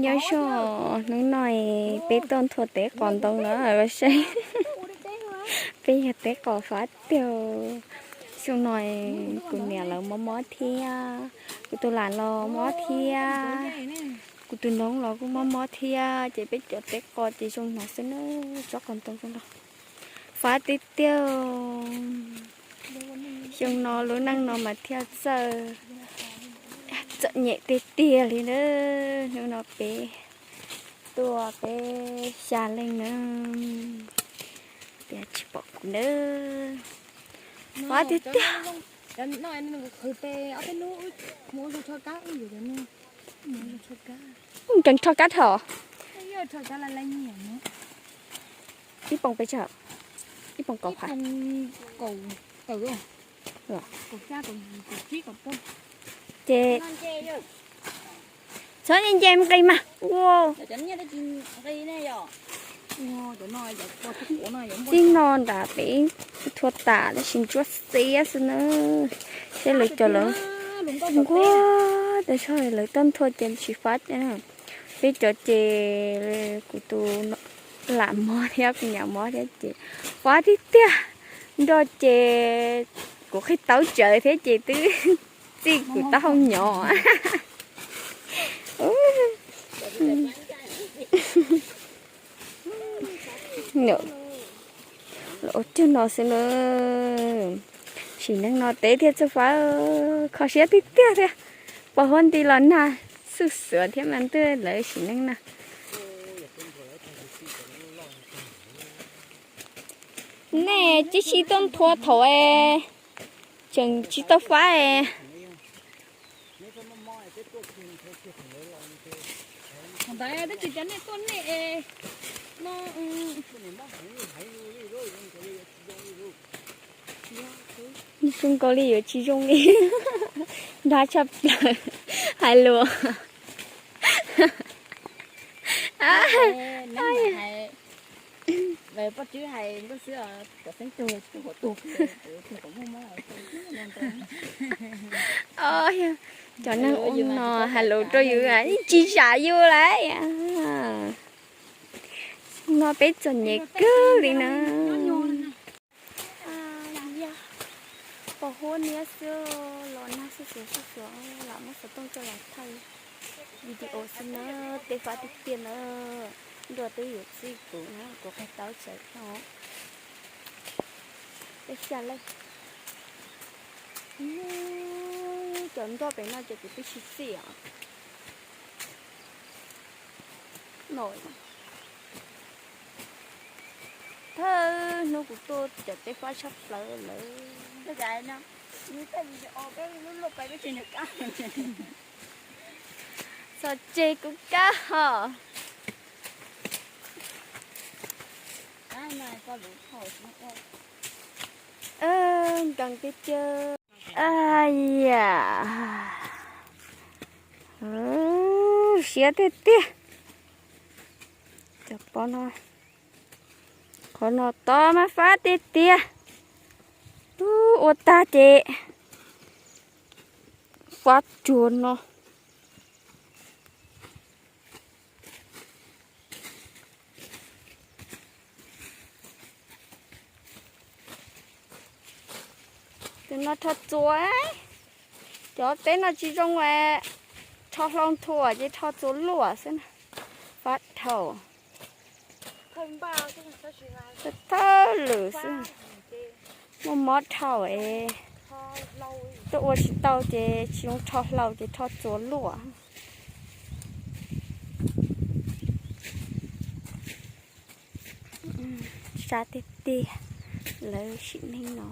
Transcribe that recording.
Nyob zoo, hnub no peb tuaj nthua teb qos ntoo na los saib. Peb yog teb qos fab tiag. Xyoo no kuv niam lawv mob mob thiab, kuv tus lam los mob thiab, kuv tus noov los kuj mob mob thiab, ces peb cov teb qos ces zoo no xwb na, tsob qos ntoo zoo no. Fab tiag tiag. Xyoo no lub neej no mas thiaj txawj, txom nyem tiag tiag li na. Hnub no peb tuaj peb xya leej na, tias tsis pom kuv na. Fab tiag tiag. Nkees rho kab dhau. Ib poos pes tsawg? Ib poos kaum phav. Ces txhob nce nce nqis mas. Txij no nram pem thua tas tab sis ntsuab xiab xwb na. Seb lawv cov lawv nquag tas zog lawv tuaj nthua ces tsis fab. Peb cov ces kuv tus lam mob thiab kuv niam mob thiab ces fab tiag tiag. Nroj ces kuv qhib taub tsawv thiab ces twb txij kuv taub hau nyov. Los ua cag no xwb na. Sim neej no teb thiaj txawj fab, kho siab tiag tiag thiab. Pos huab nti los nag xuj xuav thiab mas ntuj lawv sim neej no. Nej tsis tsis tuaj nthua thaum es tseem tsis tau fab es. Ntawd twb tsis cov nej tuaj nej no. Zoo nkaus li yuav tsis zoo li. Nrag tshaj plaws. Hais lus. Cov neeg ua no hais lus rau yus tsis zam yus lawm. No peb txom nyem kawg li na. Pos huab niab xwb, los nag xuj xuav xuj xuav, lam muab xov tooj coj los thaij video xwb na. Teb fab tiag tiag na. Nroj twb yuav txij kuv na, kuv qhib taub tsawv no. Peb xya leej. Cov nroj pem no ces kuv twb tsis txij os. Thawj hnub kuv tuaj cov teb fab tshaj plaws lawm. Txog tseg kuv kab hos. Nkees tiag tiag. Yam siab tiag tiag. Cov pob no, qhov no tob mas fab tiag tiag. Ua tag ces fab tsuag no. Tus no rho txuas, cov teb no tsis zoo es rho hlau nthua ces rho txuas luaj xwb na. Fab dhau. Thawj lwm xwb. Muaj mob dhau es tuaj ua tsis tau ces tsis zoo rho hlau ces rho txuas luaj. Sab tiag tiag, lawv sim neej no.